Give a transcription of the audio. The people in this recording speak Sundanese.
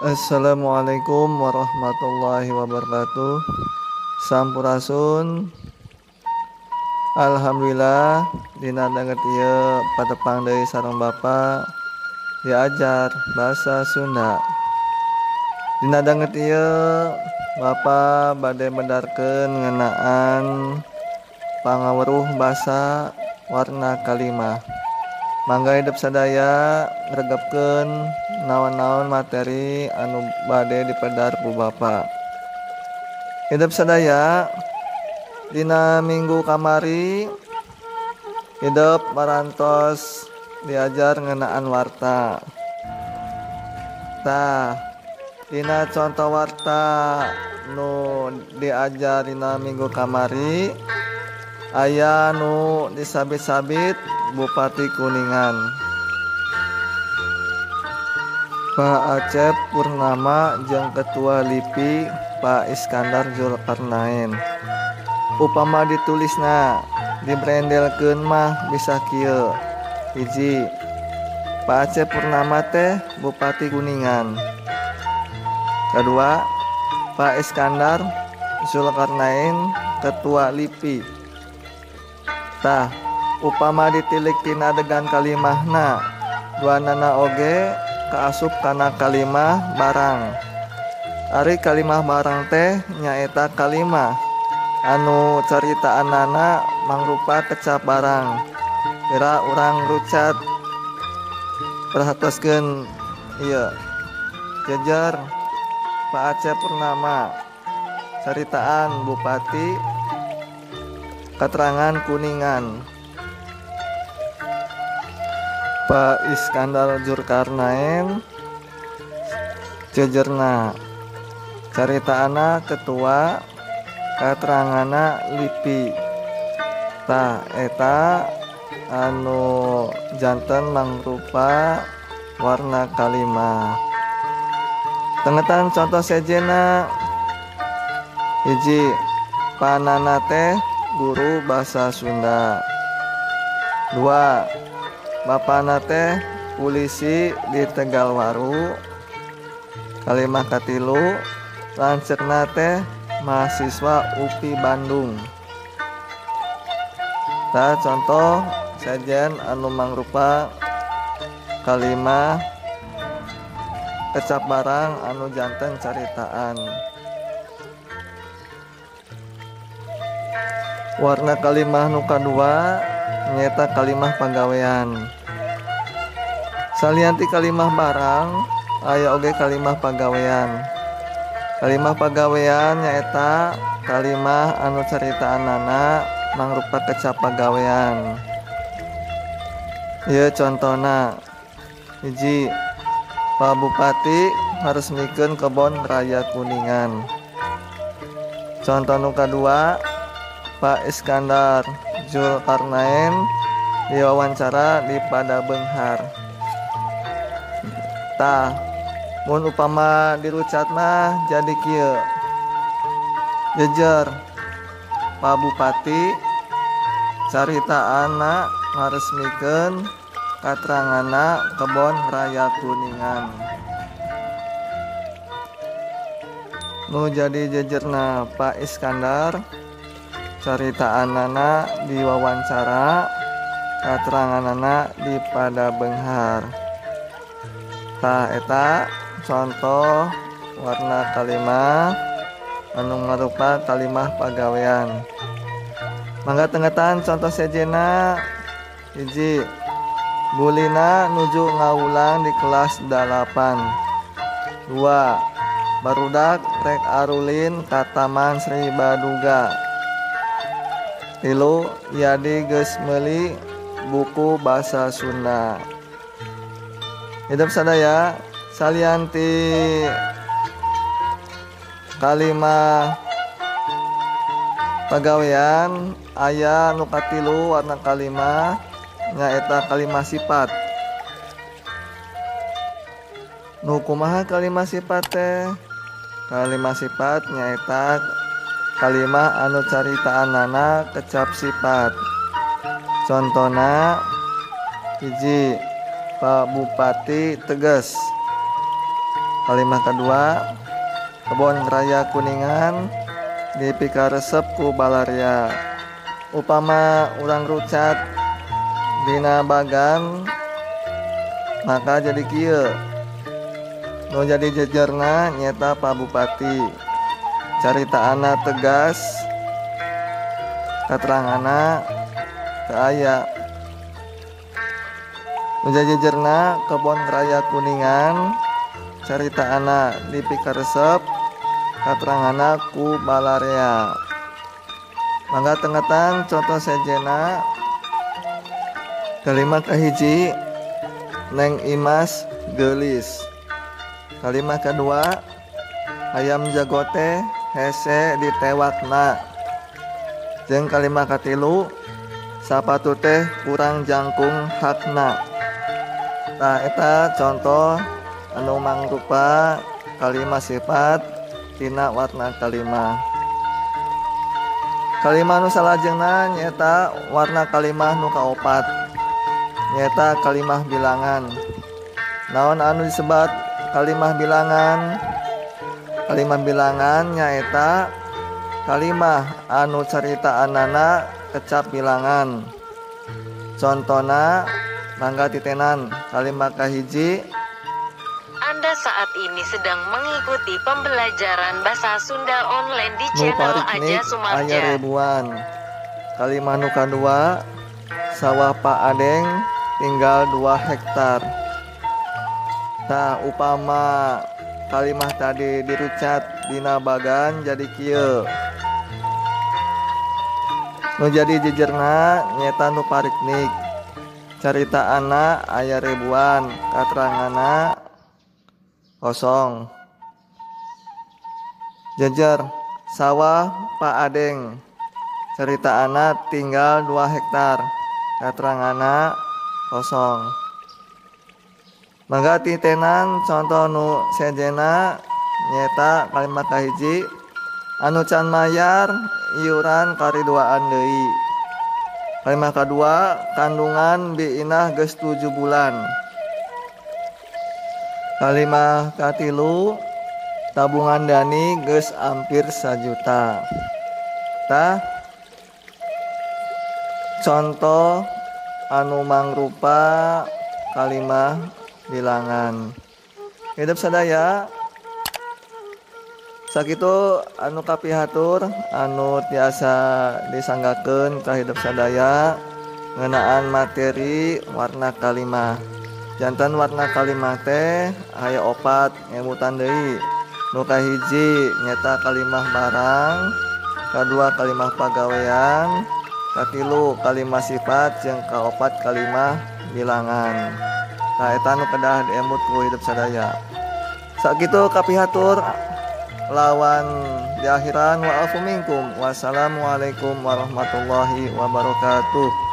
Assalamualaikum warahmatullahi wabarakatuh. Sampurasun. Alhamdulillah dina danget ieu patepang deui sareng Bapa diajar bahasa Sunda. Dina danget ieu Bapa bade medarkeun ngeunaan pangaweruh basa warna kalimah. Mangga hidep sadaya ngregepkeun naon-naon materi anu bade dipedar ku Bapa. Hidep sadaya dina minggu kamari hidep parantos diajar ngeunaan warta. Tah, dina contoh warta nu diajar dina minggu kamari aya nu disabit-sabit Bupati Kuningan Pak Acep Purnama jeung Ketua LIPI Pak Iskandar Zulkarnain. Upama ditulisna dibrendelkeun mah bisa kieu. Hiji, Pak Acep Purnama teh Bupati Kuningan. Kedua, Pak Iskandar Zulkarnain Ketua LIPI. Tah, upama ditilik tina adegan kalimahna, duanana oge kaasup kana kalimah barang. Ari kalimah barang teh nyaeta kalimah anu caritaanana mangrupa kecap barang. Kira urang rucat perhatoskeun ieu. Jejer Pak Acep Purnama caritaan Bupati keterangan Kuningan. Pak Iskandar Zulkarnain jejerna caritaana ketua katerangana LIPI. Tah eta anu janten mangrupa warna kalimah. Tengetan contoh sejena. Hiji, panana teh guru bahasa Sunda. Dua, bapana teh polisi di Tegalwaru. Kalimah katilu, lanceukna teh mahasiswa UPI Bandung. Tah contoh sejen anu mangrupa kalimah kecap barang anu janten caritaan. Warna kalimah nu kadua nyaeta kalimah pagawean. Salian ti kalimah barang aya oge kalimah pagawean. Kalimah pagawean nyaeta kalimah anu caritaanana mangrupa kecap pagawean. Ieu contona. Hiji, Pak Bupati ngaresmikeun Kebon Raya Kuningan. Contoh nu kadua, Pak Iskandar Zulkarnain diwawancara di Padabeunghar. Tah, mun upama dirucat mah jadi kieu. Jejer Pak Bupati caritaanna ngaresmikeun kateranganna Kebon Raya Kuningan. Nu jadi jejerna Pak Iskandar caritaanana diwawancara kateranganana di Padabeunghar. Tah eta contoh warna kalimah anu ngarupa kalimah pagawean. Mangga tengetan contoh sejena. Hiji, Bulina nuju ngawulang di kelas 8. Dua, barudak rek arulin ka Taman Sri Baduga. Tilu, Yadi geus meuli buku bahasa Sunda. Hidep sadaya salian ti kalimah pagawean aya nu katilu warna kalimah nyaeta kalimah sifat. Nu kumaha kalimah sifat teh? Kalimah sifat nyaeta kalimah anu caritaanana kecap sifat. Contona, hiji, Pak Bupati tegas. Kalimah kedua, Kebon Raya Kuningan dipikaresep ku balarea. Upama urang rucat dina bagan maka jadi kieu. Nu jadi jejerna nyeta Pak Bupati. Caritaanna tegas, kateranganna teu aya. Nu jadi jejerna Kebon Raya Kuningan, caritaanna dipikaresep, kateranganna ku balarea. Mangga tengetan contoh sejena. Kalimat kahiji, Neng Imas geulis. Kalimat kedua, ayam jago teh hese ditewakna. Jeung kalimat katilu, sapatu teh kurang jangkung hakna. Tah eta contoh anu mangrupa kalimat sifat tina warna kalimah. Kalimah nu salajengna nyaeta warna kalimah nu kaopat, nyaeta kalimah bilangan. Naon anu disebat kalimah bilangan? Kalimah bilangan nyaeta kalimah anu caritaanana kecap bilangan. Contona mangga titenan kalimah kahiji. Anda saat ini sedang mengikuti pembelajaran bahasa Sunda online di channel Aja Sumarja. Aya ribuan. Kalimah nu kadua, sawah Pak Adeng tinggal 2 hektar. Nah, upama kalimah tadi dirucat dina bagan jadi kieu. Nu jadi jejerna nyeta nu pariknik. Caritaanna aya ribuan, kateranganna kosong. Jejer sawah Pak Adeng, caritaanna tinggal 2 hektar, kateranganna kosong. Mangga titenan contoh nu sejena nyeta kalimat kahiji, anu can mayar iuran kariduaan deui. Kalimat kadua, kandungan Bi Inah geus 7 bulan. Kalimah katilu, tabungan Dani geus hampir 1 juta. Tah contoh anu mangrupa kalimah bilangan. Hidup sadaya sakitu anu kapihatur anu tiasa disanggakeun ka hidup sadaya ngeunaan materi warna kalimah. Jantan warna kalimah teh aya 4 ngemutan deui. Nu kahiji nyeta kalimah barang, kadua kalimah pagawean, katilu kalimah sifat, jeung kaopat kalimah bilangan. Tah eta nu kedah diemut ku hidup sadaya. Sakitu kapihatur lawan di akhiran, wa afu minkum. Wassalamualaikum warahmatullahi wabarakatuh.